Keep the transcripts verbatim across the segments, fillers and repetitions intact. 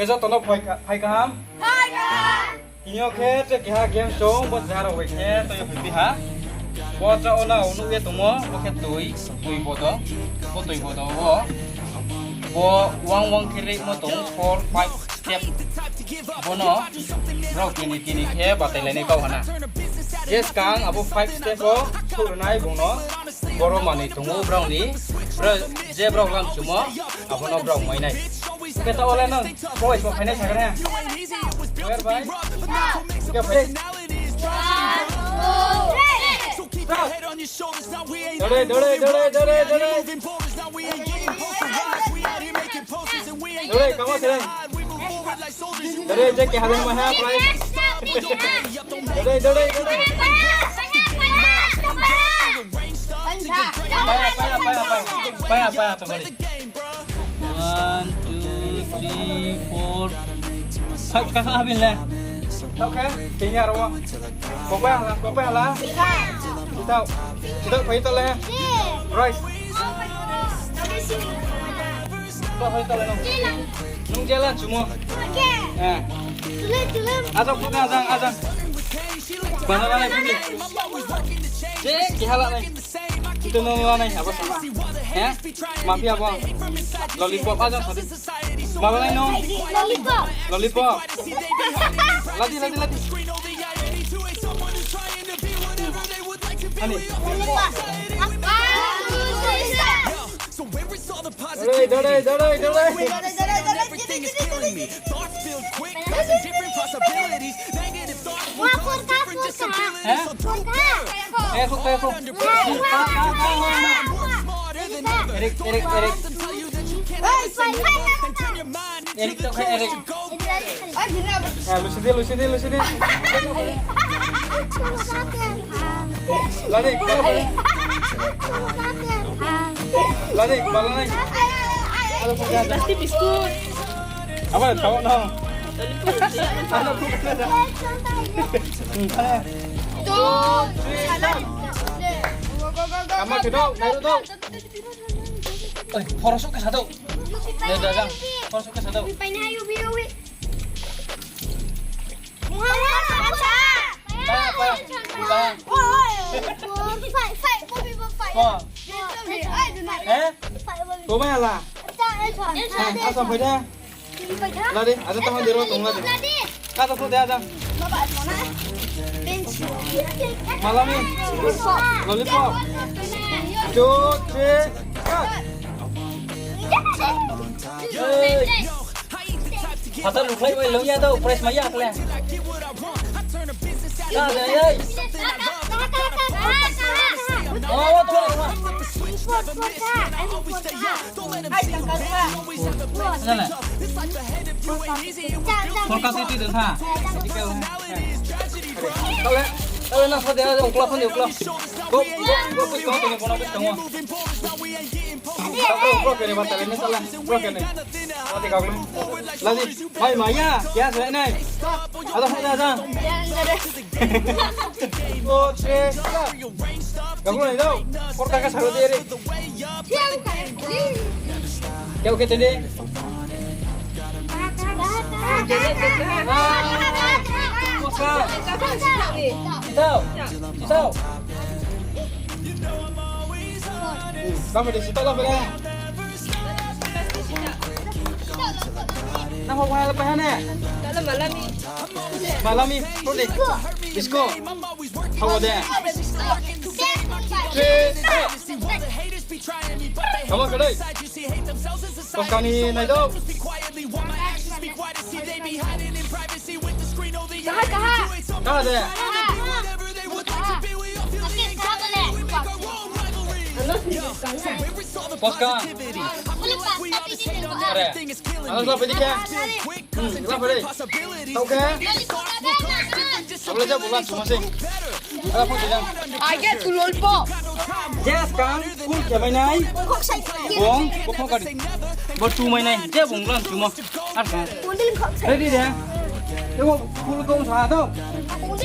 Joto no phai ka-, phai kaham. Phai kaham. Tini yo khe tre keha game song, bo jaro bai khe toi yo phai ha. Bo cha o nao nuh ye tongmo, bo khe toi, toi bodo. Bo toi bodo o. Bo wang wang khe rimo tong, four, five step. Bono brao tini tini khe batai lainai kau hana. Je skang abo five step o souh rinai bung no. Boro manoi tong ou brao ni. Brao, je brao lam chumo, abo no brao mai nai. Khe ta o le nang, bo bai bo phainai sagra ha. Where bai? Khe phai. Dore, dore, dore, dore, dore. Dore, kama khe. Dore, je keha le ma ha, prize. Dore, dore, dore. Paya, paya, paya, paya. Paya, paya, paya, paya. One, two, three, four, five, kaka habin le. Okay, kini aro. Kopai hala, kopai hala. Sitau. Sitau, pai tole. Rice. Sitau, pai tole nung. Nung jelan chumo. Eh. Ajo, kuda, ajang, ajang. Bana, bana, bana. Je, kihala nai. Itu no lanai, abo sama. Eh? Mafi abo. Lollipop aja sadi. Mabalai no. Lollipop. Lollipop. Ladi, ladi, ladi. Ani. Lollipop. Dore, dore, dore, dore. Thoughts build quick, imagine different possibilities. Negative thoughts will cause different disabilities. So don't care. Eko, eko. Smarter than others. Erik, Erik, Erik. Tell your mind to the goal. Lucy di, Lucy di, Lucy di. Lari, lari. Lari, bala nai. Plastic biscuit. Apa tau no? Kama khe dou, nai dou. Oi, phorosok khe sa dou. Dei, dei, jang. Phorosok khe sa dou. Paya, paya, paya. Eh? Kobai hala. Asam phai da. Lari, ada tahan di ro tong lari. Ada pho de ada. Malami. Lollipop. Two, three, go. Hey. Phatar rukhlai bai lung ya dou, prize mai ya khle. Ka de, ei. Oh, oh, tu, tu. Nale. Polka tui tui dong tha. Kau le, kau le na pho de, ukla pho de, ukla. Go, go, go, go, go, go, go, go. Kau bro, bro, kene bata le, ne sala. Bro, kene. Ati kau le. Lagi. Mai, mai ya. Ya, selai nai. Ada, ada, ada. Go, three, stop. Gabung nai dou. Kor taka saro de re. Kau ke tadi. Sitau. Sitau. Kamu di situ lah, Bang. Nang mau main apa, Hane? Malami. Malami, Rudi. Bisko. Hawa de. Kamu kedai. Kau kani nai dou. Kaha, kaha. Kaha de. Poska. Are. Ano sa pedi khe. Hmm, la pedi. Tau khe. Abla ja bula suma se. Ala phone jang. I get to lollipop. Yes, kan. Kun khe mai nai. Bong, bong kari. Bo tu mai nai. Je bong lan suma. Ar kan. Ready de. Ebo full kong sa dou.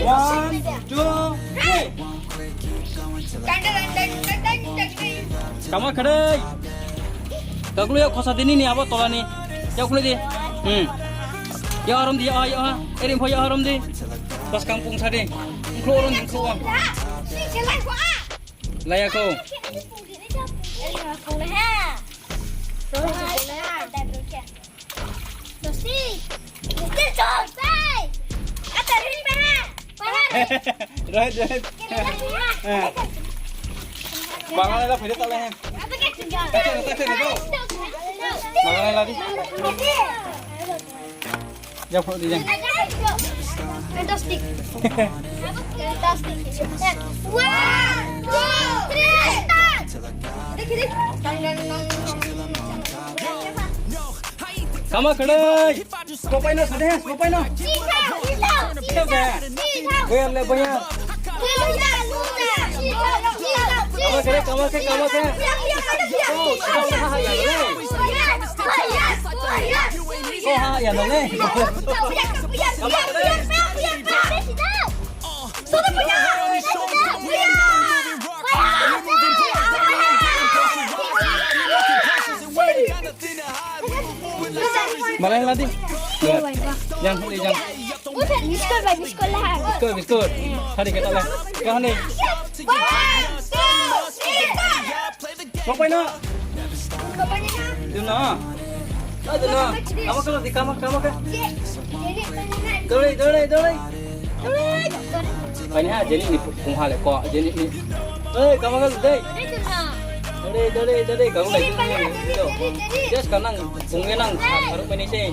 One, two, three. Kama khadai. Kaklu ya khosa dini ni abo tola ni. Ya khulai di. Hmm. Ya arom di, ya, ya. Eri pho ya arom di. Bas kang pung sa di. Ngkhlo arom di, ngkhlo. Laya ko. Right, right. Bang la, la, pwede tak lah, eh. Bangan la di. Jang pho di jang. Fantastic. Fantastic. One, two, three, start. Kama khlai. Kopai no sade, kopai no. Sithau, sithau, sithau. Boya le boya. Kama khlai, kama khlai, kama khlai. Oh, sithau ha ya le. Oh, ha ya no le. Malai la di. Jang, jang. Biskut bai biskut lah. Biskut, biskut. Hari kata lah. Kau ni. Kopai no. Kopai no. Duna. Duna. Kama khlai di, kama, kama khlai. Dole, dole, dole. Pai ni ha, Jenny ni pung ha le ko, Jenny ni. Eh, kama khlai dei. Dole, dole, dole, kau ni. Just ka nang, pung ni nang, haruk pai ni se.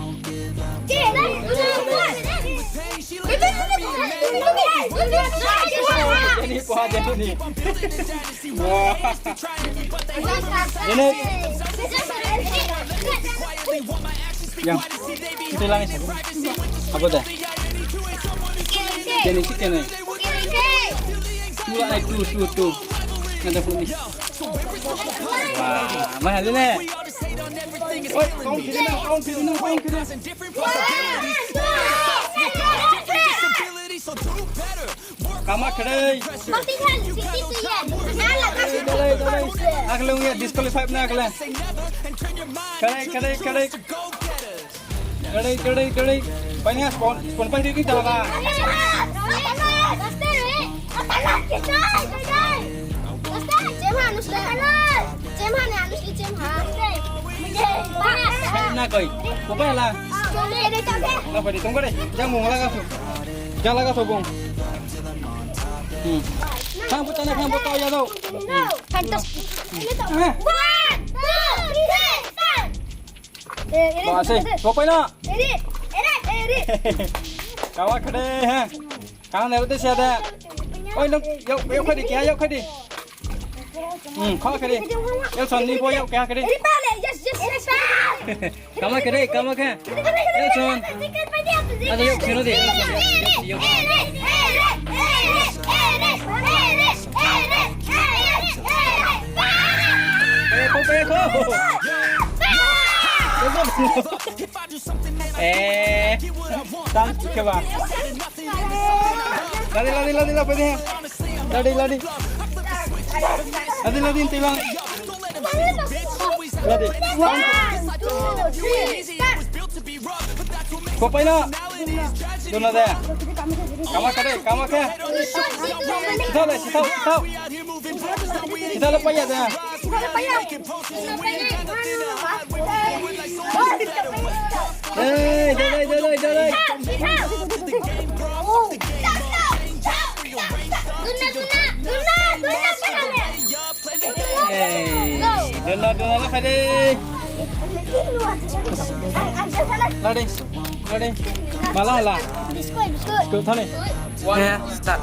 Jenny pung ha, Jenny ni. Wah. Ini. Yang. Itu lang isa. Apa dah? Kini si kini. Dua, eh, tu, tu, tu. Ada pun ni. Wah, mahal ni. Oi, kau kiri na, kau kiri na, kau kiri na. Kama khlai. Akhlung ya disqualify na khlai. Khlai, khlai, khlai. Khlai, khlai, khlai. Pai ni spon, spon pai di kita lah. Na koi, kopai la. Na koi di tong kore. Jang mung la ka su. Jang la ka su bung. Hmm. Thang puta na, thang puta ya dou. Fantastic. Eh. One, two, three, start. Eh, eh, ba se, eh, kopai na. Eh, eh, eh, eh. Kawa khade, ha. Kang ne rute sia da. Oi, nung, yau, yau khadi, kia yau khadi. Hmm, kha khadi. Yau san ni bo yau kia khadi. Kama khadi, kama kha. Yau san. Ada yau sino di. Yau. Eh, ko, eh, ko. Eh, tang ke ba. Lari, lari, lari, lari, lari. Lari, lari. Lari, lari, tilang. Lari. One, two, three, start. Kopai na. Duna de. Kama kade, kama ke. Sithau le, sithau, sithau. Sithau le paya de. Sithau le paya. Eh, dalai, dalai, dalai. Duna, duna, duna, duna, duna. Eh, duna, duna, la phai de. Lari, lari. Mala hala. Biskut, biskut. Biskut thani. One, start.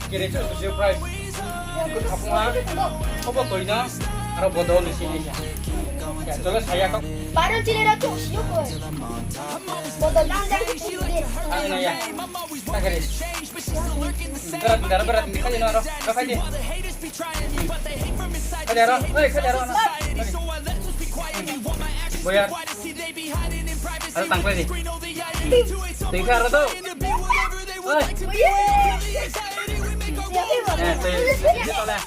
Kiri chu, chu price. Apung ha. Kobo toi na. Aro bodol ni sini sa. Ya, chole saya kau. Baru chini ra chu siu ko. Bodol nang jang. Ang na ya. Tak kiri. Berat, berat, berat. Kali na ro. Kau kali. Kali ro. Oi, kali ro. Boyar. Ada tangpai di. Tingkah ada tu. Oi. Eh, tu. Itu lah.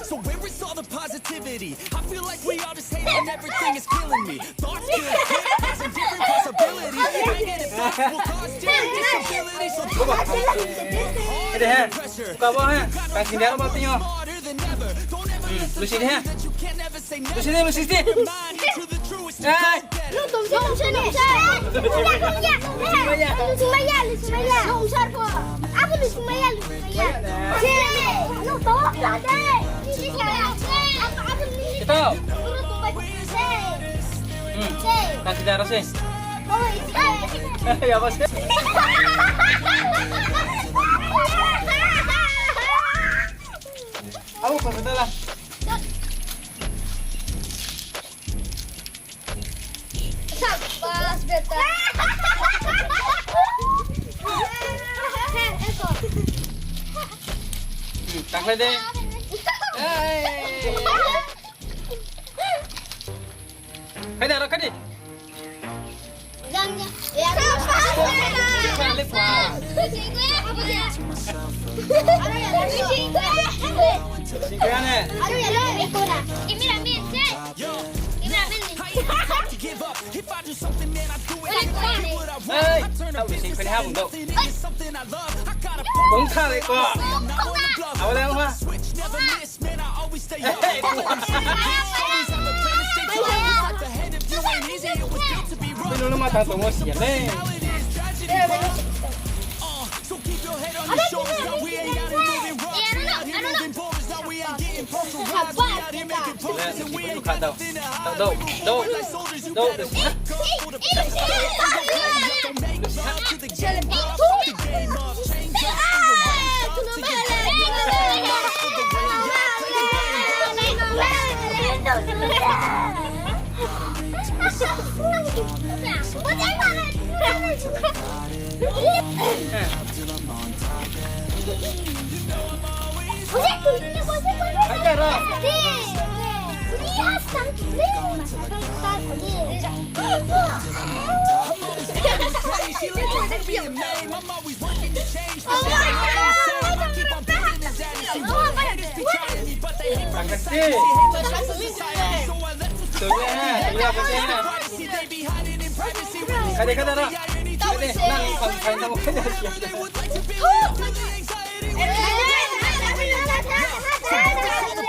Positivity. I feel like we all just hate on everything is killing me. Thoughts feel quick, causing different possibilities. Negative thoughts will cause different disabilities. So Ede ha. Ka bo ha. Ka sini aro ba tinyo. Smarter than ever. Don't ever listen to people that you can't ever say never. Lucy de, Lucy de. Mind you to the truest. Ai. Ito. Hmm. Kasi daro se. Ya, bos. Aku kau kata lah. Sabas, beta. Hmm, tak le de. Hai. Hai, dah, dah, dah.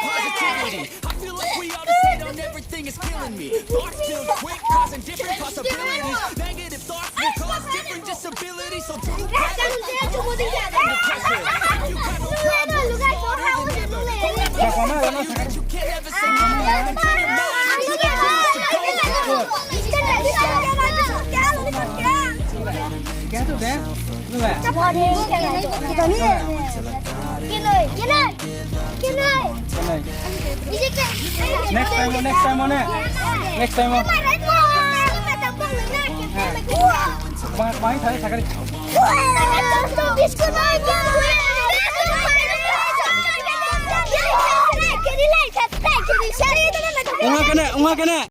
Positivity. I feel like we all just hate on everything is killing me. Thoughts feel quick, causing different possibilities. Negative thoughts will cause different disabilities. So do better. You got no problem. Smarter than ever. Don't ever listen to people that you can't ever say no. Mind you to the truest. Next time, next time, next time. Mai, mai, thai, thai, thai. Ong ha kene, ong ha kene.